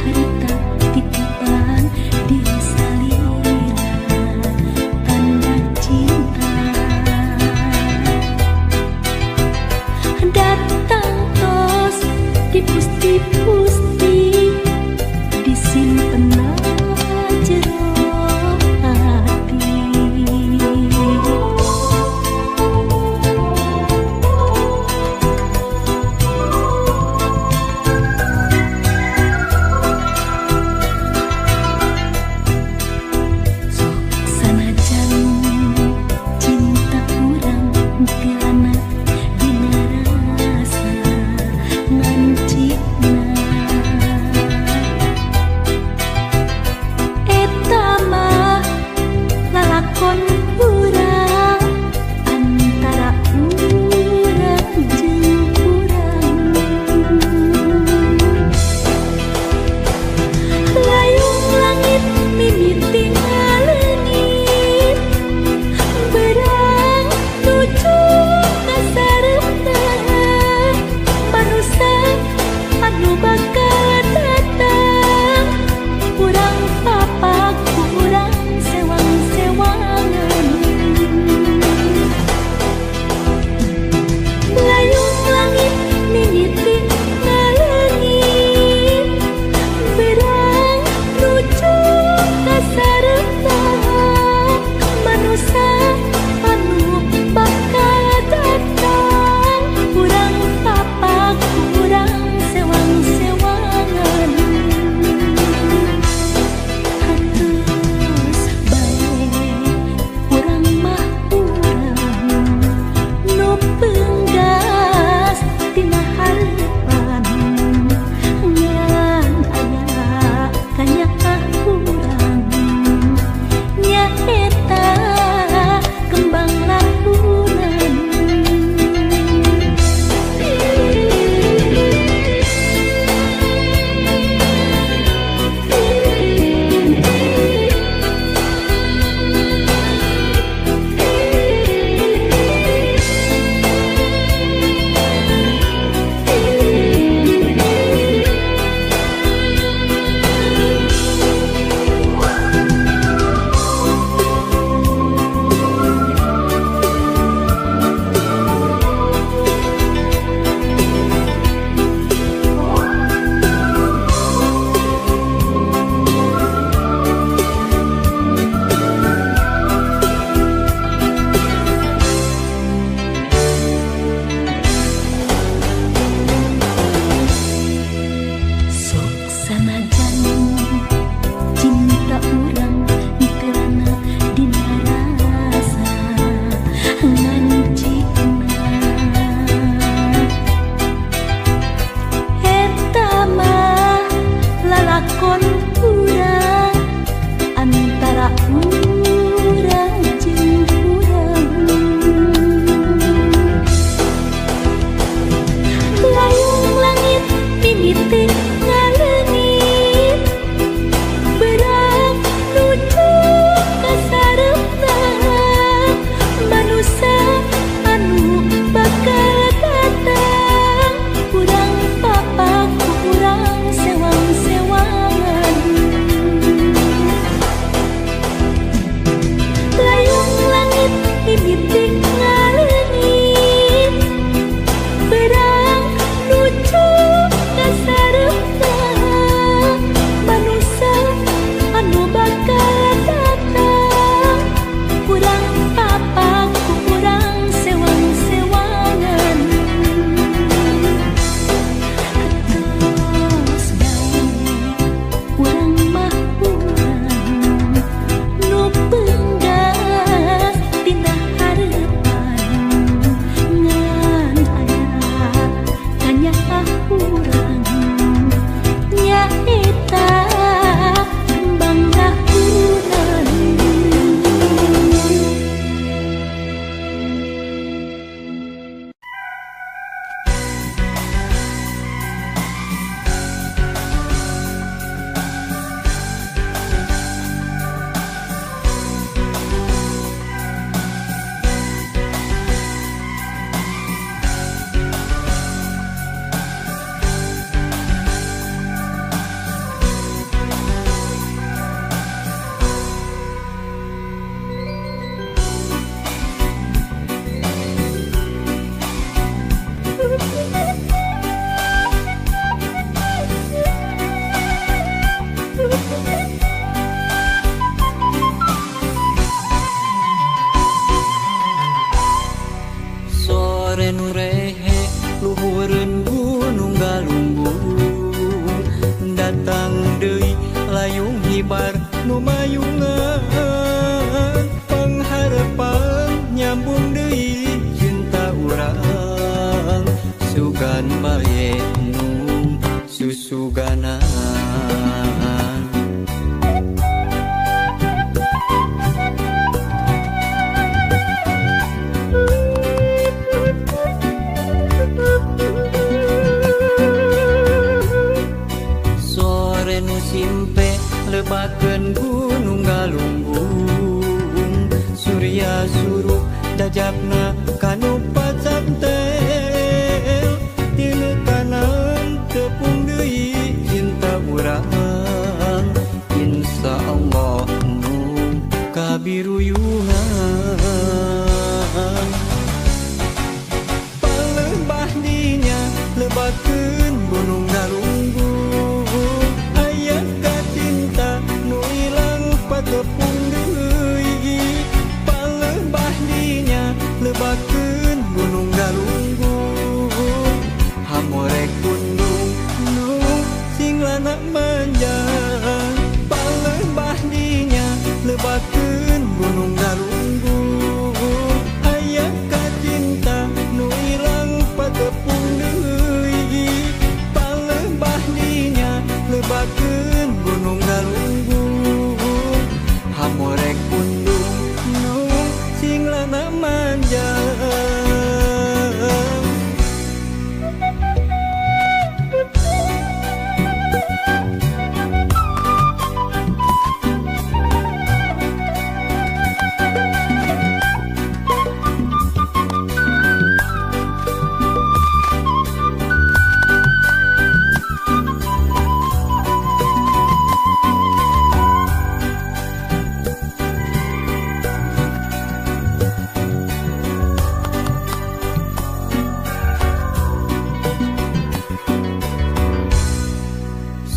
Harita titipan di salira tanda cinta. Datang tos dipusti-pusti disimpen jero hati. Sok sanajan cinta urang tilana dina rasa ngancikna. Eta mah lalakon urang antara urang jeung urang. Layung langit mimiti ngaleungit berang nuju ka sareupna. Manusa anu bakal datang urang papak urang sewang-sewangan. Layung langit mimiti ngaleungit berang nuju ka sareupna. Manusa anu bakal datang urang papak urang sewang-sewangan. Hatus bae urang mah urang nu penggas tina hareupan ngan aya kanyaah urang nyaeta kembang lahunan. Sok sanajan cinta urang tilana dina rasa ngancikna. Eta mah lalakon urang antara urang jeung urang. Layung langit mimiti ngaleungit berang nuju ka sareupna. Manusa anu bakal datang urang papak urang sewang-sewangan. Nu simpe lebakeun Gunung Galunggung. Surya surup dajapna kanu pacantel, tinu tanam tepung deui cinta urang. Insya Allah mung kabiruyungan. Palembah dinya lebakeun Gunung Galunggung, aya kacinta nu ilang patepung deui. Palembah dinya lebakeun Gunung Galunggung, hamore kundung nu sing lana manjang. Palembah dinya lebakeun Gunung Galunggung, aya kacinta nu ilang patepung deui. Palembah dinya lebakeun Gunung Galunggung, hamore kundung nu sing lana manjang.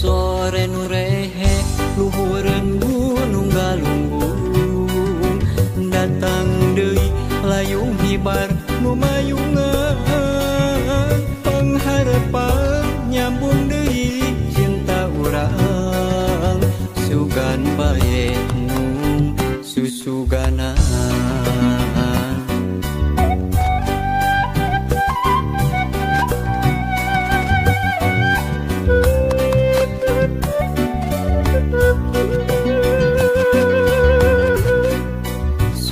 Sore nu rehe luhureun Gunung Galunggung, datang deui layung hibar nu mayungan. Pangharepan nyambung deui cinta urang, sugan bae nu susuganan.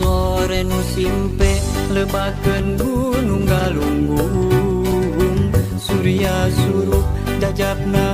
Sore nu simpe lebakeun Gunung Galunggung, Surya surup dajapna